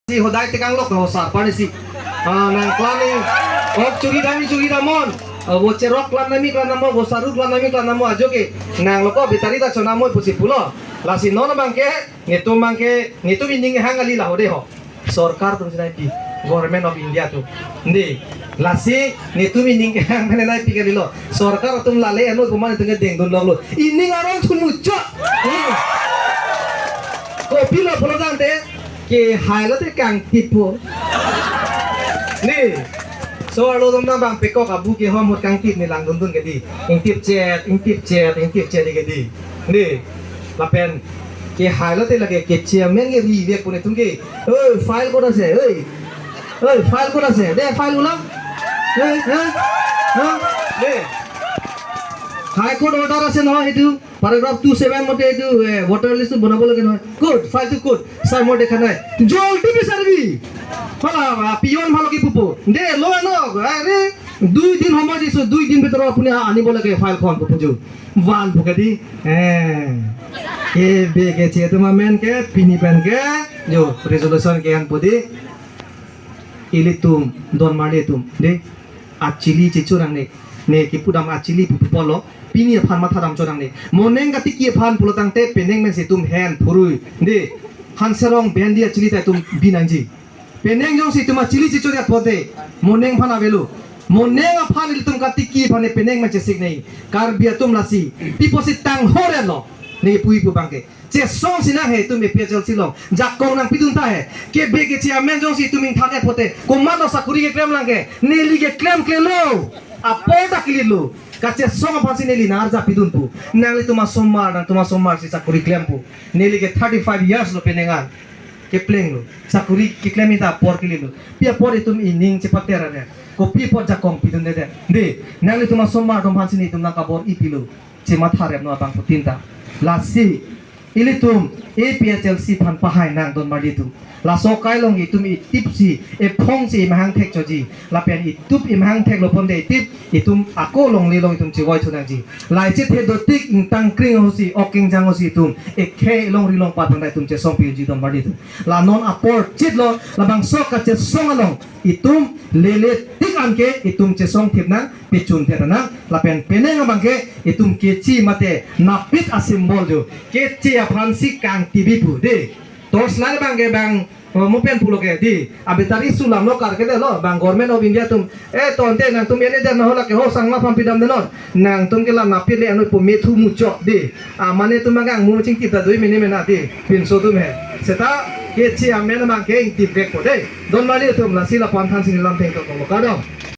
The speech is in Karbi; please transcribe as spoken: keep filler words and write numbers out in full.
Si hodai tekang lok ho sar pani si. Ah, nang klan ni. Ok churi dami churi damnon. Ah, bo cherok klan dami klan damnon, bo saru klan dami klan damnon ajo ke. Nang loko battery ta chonamnon pusi pulo. Lasi non abang ke, netum abang ke, netum ining hang kali la ho de ho. Sorkar atum si nangpi, Government of India atum. Dei, lasi netum ining hang mane nangpi kalilo. Sorkar atum lale ano komat netum ke dengdun loklo. Ining arong thumuchot. Hmm. Kopilo pulo tangte, kehai lote kangtippo. Dei, so arlo dom na bang pekok abu ke hom hot kangtip ne langdundun ke dei. Ingtip chet, ingtip chet, ingtip chet ke dei. Dei, lapen kehai lote lake ke chairman ke ri vek pu netum ke. Oi, file kot ase, oi. Oi, file kot ase. De, file ulang. Oi, ha? Ha? De. High Court order ase no, এইটো paragraph two seven মতে এইটো, এ, voter list টো বনাব লাগে নহয়। ক'ত? ফাইলটো ক'ত? ছাৰ, মই দেখা নাই। জলদি বিচাৰিবি। ফালা, আ, পিয়ন ভালকে পুপো। দে, লৈ আনক। আৰে, দুই দিন সময় দিছো, দুই দিন ভিতৰত আপুনি আ-, আনিব লাগে ফাইলখন, পুপুজু। Van pu ke dei. Eh. Ke be ke che atum amen ke, pini pen ke, jo, resolution ke-enpo dei. Ilitum, don marli atum, dei. Achili checho nangne, ne kipudam achili pu pupo lo, pini aphan mathadam cho nangne. Moning katiki aphan pulo tangte penang men si itum hen phurui, dei. Hanserong bendi achili ta itum bi nangji. Penang jongsi itum achili checho det pote, moning aphan avelo. Moning aphan ilitum katiki aphan ne penang men chesik nei. Karbi atum lasi, pipo si tang horen lo. Ne pui pu abang ke. Chesong si nang he itum A P H L C along. Jakong nangpidun ta he. Ke be ke chairman jongsi itum ingthan et pote. Komatlo sakuri keklem lang ke. Neli keklem klelo. Apor ta kelitlo. Kachesong aphan si neli nang arjap pidun pu. Nanglitum asomar, nangtum asomar si sakuri klempo. Neli ke thirty five years lo penang an. Keplenglo. Sakuri keklem ta apor kelitlo. Pi apor itum ining chepater ave. Kopi apot jakong pidunde de. Dei, nanglitum asomar atum aphan si netum nangkabor-i pilo. Chematha rep non abangphutin ta. Lasi, ilitum A P H L C aphan pahai nang don marli atum. Laso akai along itum itip si, ephong si imahang thek choji. Lapen itup imahang theklo ponte itip, itum ako longle along itum chevoi thu nangji. Lai chethe dotik ingtang kring ahut si, ok ingjang ahut si itum. Ekhei longri longpat aphan ta itum chesong piji don marli atum. La non apor chitlo, labangso kachesong along. Itum lele tik an ke itum chesong thip nang, pechun thip nang, lapen penang abang ke itum kechi mate napit a-symbol jo. Kechi aphan si kangtibi pu dei. Torch light abang ke bang, oh, mo pen pulo ke dei. A battery sulam lo kar ke de lo, bang Government of India atum. Eh, tonte nangtum ene de na hola ke ho sang ma pam pidam de non. Nangtum ke la napit le anu po methu muchot dei. Ah, mane atum abang mu chingtip ta dui mene mena dei. Pinso atum he. Seta kechi amen abang ke ingtip vekpo dei. Don marli atum lasi lapu-an thansi ne lam thengtok lo kardom.